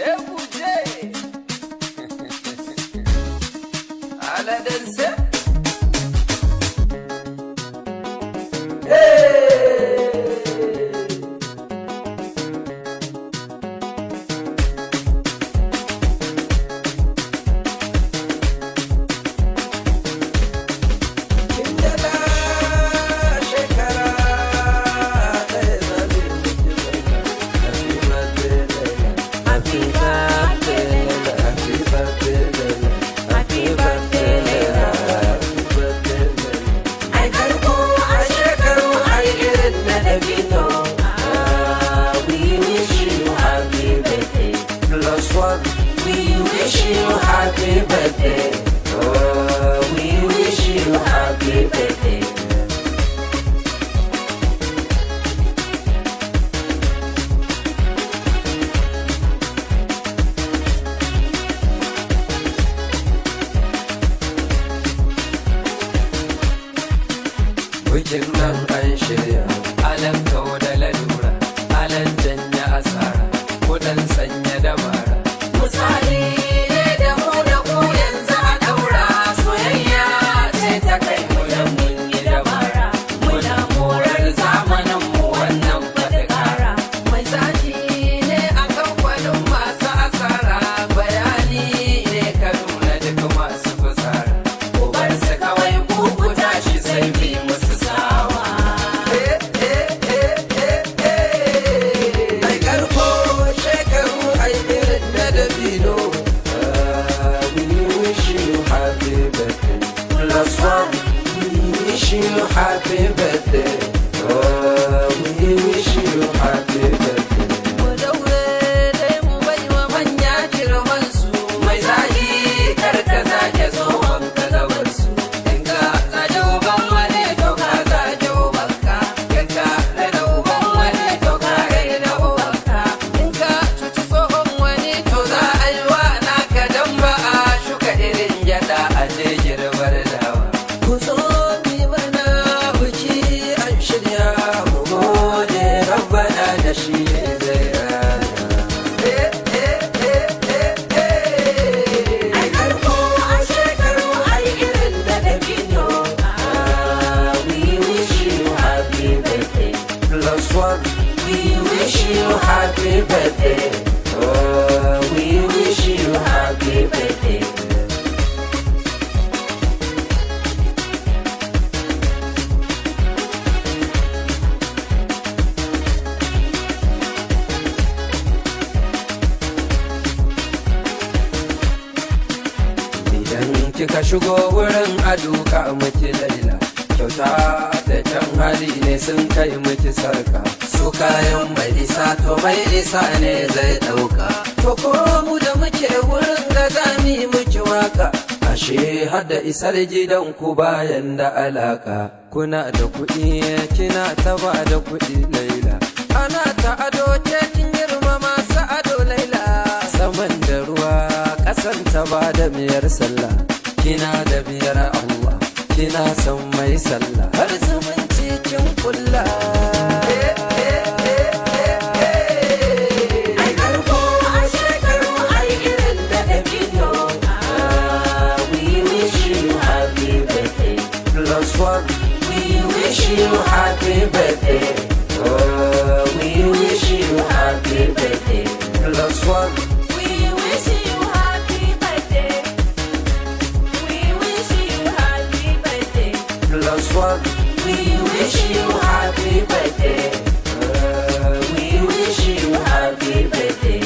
Ebuje. Aladense. Hey! Kindala shekara ɗaya zabi miki barka. Happy birthday Laila. Happy birthday Laila. Happy birthday Laila. Happy birthday Laila. Happy birthday Laila. Ai karko a shekaru ai irin na dabino. Ah, we wish you happy birthday. Plus one. We wish you happy birthday. Oh, we wish you happy birthday. Bikin nan an shirya, alan kau da lalura, alan janya asara, kudan sanya dabara. Misali ne da mu da ku yanzu a daura, soyayya ce ta kai mu dan mun yi dabara. Muna morar zamanin mu wannan fadakara. Mai zafi ne a kamfanin masu asara, bayani ne ka nuna duk masu fitsara. Ku bar su kawai ku ku tashi sai bi musu sawa. Ai karko shekaru ai irin na dabino. Ah, we wish you happy birthday. Plus one, we wish you happy birthday. Oh, we wish you happy birthday. Mu daure dai mu baiwa manya girman su. Mai zagi kar ka zage tsohon ka gabar su. In ka zage uban wani to ka zage ubanka. In ka raina uban wani to ka raina ubanka. In ka cuci tsohon wani to za a yi wa naka dan ba a shuka irin gyada a je girbar dawa. Ku zo mi murna biki an shirya mu gode rabbana da shi ne zai rana. Ai karko a shekaru ai irin da dabino. Ah, we wish you happy birthday. Plus one, we wish you happy birthday. Oh, we wish you happy birthday. Idan kika shigo wurin aduka miki Laila, kyauta da kyan hali ne sun kai miki sarka. Su kayan mai isa to mai isa ne zai ɗauka. To ko mu da muke wurin ga zami miki waka. Ashe hada isar gidan ku bayan da alaka. Kuna da kuɗi kina ta ba da kuɗi Laila. Ana ta ado ke kin girma masu ado Laila. Saman da ruwa ƙasan ta ba da miyar sallah. Kina da biyar Allah, kina son mai sallah. Har zumunci kin kulla. Ai karko a shekaru ai irin da dabino. Ah, we wish you happy birthday. Plus one, we wish you happy birthday. Oh, we wish you happy birthday. Plus one. We wish you happy birthday. We wish you happy birthday. Plus one, we wish you happy birthday. We wish you happy birthday.